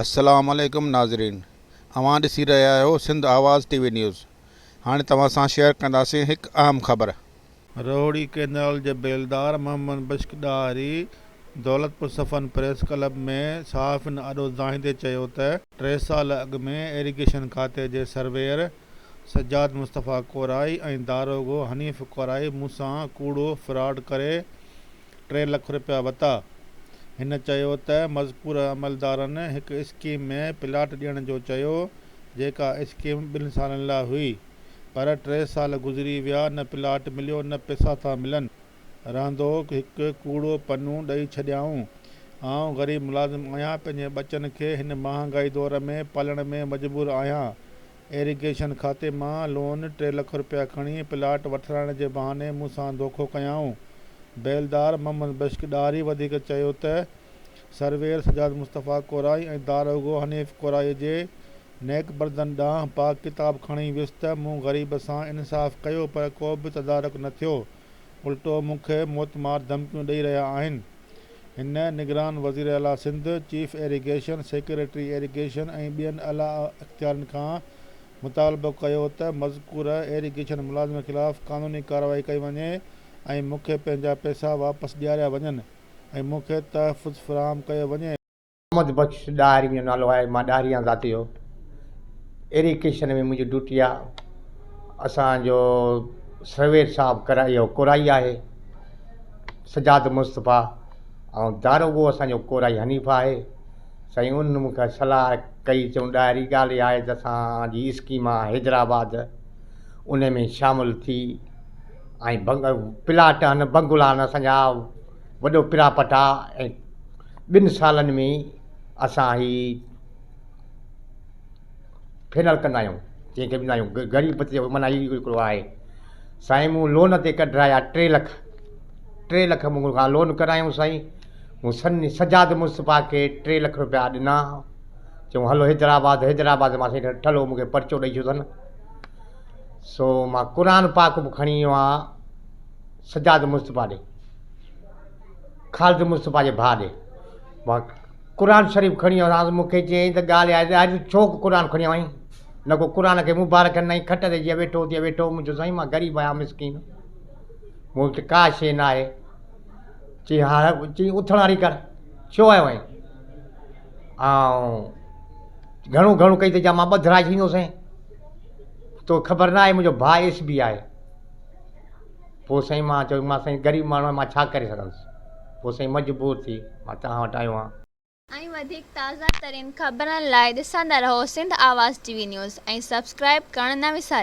السلام عليڪم ناظرين اوهان ڏسي رهيا آهيو سنڌ آواز ٽي وي نيوز هاڻي توهان سان شيئر ڪنداسين هڪ اهم خبر. روهڙي ڪئنال جي بيلدار محمد بشڪ ڏاهري دولتپور صفن پريس ڪلب ۾ صحافين آڏو دانهيندي چيو ته، ٽي سال اڳ ۾ ايريگيشن کاتي جي سرويئر سجاد مصطفيٰ ڪورائي ۽ داروغو حنيف ڪورائي مون سان ڪوڙو فراڊ ڪري ٽي لک رپيا وتا. هن چيو ته مذڪوره عملدارن هڪ اسڪيم ۾ پلاٽ ڏيڻ جو چيو جيڪا اسڪيم ٻن سالن لاء هئي پر ٽي سال گذري ويا نه پلاٽ مليو نه پئسا ٿا ملن. رهندو هڪ ڪوڙو پنو ڏئي ڇڏيائون. آئون غريب ملازم آهيان پنهنجي ٻچن کي هن مهانگائي دور ۾ پالڻ ۾ مجبور آهيان. ايريگيشن کاتي مان لون ٽي لک رپيا کڻي پلاٽ وٺرائڻ جي بهاني مون سان دوکو ڪيائون. بيلدار محمد بشڪ ڏاهري وڌيڪ چيو ته سرويئر سجاد مصطفيٰ ڪورائي ۽ داروغو حنيف ڪورائي جي نيڪ بردن ڏانهن پاڪ ڪتاب کڻي ويس ته مون غريب سان انصاف ڪيو پر ڪو به تدارڪ نه ٿيو الٽو مون کي موتمار ڌمڪيون ڏئي رهيا آهن. هن نگران وزيراعليٰ Sindh, chief irrigation, secretary irrigation ۽ ٻين اعليٰ اختيارين کان مطالبو ڪيو ته مذڪوره ايريگيشن ملازمن خلاف قانوني ڪارروائي ڪئي وڃي ۽ مون کي پنهنجا پئسا واپس ڏياريا وڃن ۽ مون کي تحفظ فراهم ڪيو وڃي. محمد بخش ڏاهري منهنجو نالو آهي مان ڏاهري آهيان ذات جو ايريگيشن ۾ منهنجي ڊيوٽي آهي اسان جو سروير صاحب ڪرائي اهو ڪورائي آهي سجاد مصطفيٰ ۽ داروغو اسان جو ڪورائي حنيف آهي سائين ان مون کي صلاح ڪئي چون ڏاهري ڳالهه اها آهي ته اسان جي اسڪيم آهي حيدرآباد ان ۾ شامل ٿي ۽ پلاٽ آهن بنگلا آهن اسان جا وڏو پراپٽ آهي ۽ ٻن سالن ۾ اسان هي فينل ڪندا آهيون جنهن کي ڏيندا آهيون غريب جو معنيٰ هي هڪڙو آهي سائين مون لون تي ڪڍرايا ٽي لک ٽي لک مون کان لون ڪرايائون سائين مون سن سجاد مصطفيٰ کي ٽي لک روپيا ڏنا چيائون هلو حيدرآباد حيدرآباد مان سائين ٺلهو مون کي پرچو ڏئي ڇڏيو اٿن سو مان قرآن پاڪ به کڻي ويو آهيان سجاد مصطفيٰ ڏي خالد مصطفيٰ جي ڀاء ڏي مان قرآن شريف کڻي آيو مون کي چيائين ته ڳالهه اها آهي ته ڇو قرآن کڻي آيو آهين نه ڪو قرآن کي مبارڪ نه کٽ تي جيئن ويٺو تيئن ويٺو مون چيو سائين مان غريب آهيان مسڪين مون وٽ ڪا شيء نه آهي چي ها چي اٿڻ واري ڪر ڇو آيو آهين ۽ گهڻو گهڻو ڪئي ته جا مان ٻڌرائي ڇڏيندوسين توکي خبر نه آهي منهنجو ڀاء ايس بي آهي پوء سائين مان چيو مان سائين غريب ماڻهو آهيان مان ڇا ڪري سگهندس پوء سائين مجبور ٿي مان توهان وٽ آيو آهيان. ۽ وڌيڪ تازه ترين خبرن لاء ڏسندا رهو Sindh Awaz T V news ۽ subscribe ڪرڻ نه وساريندا.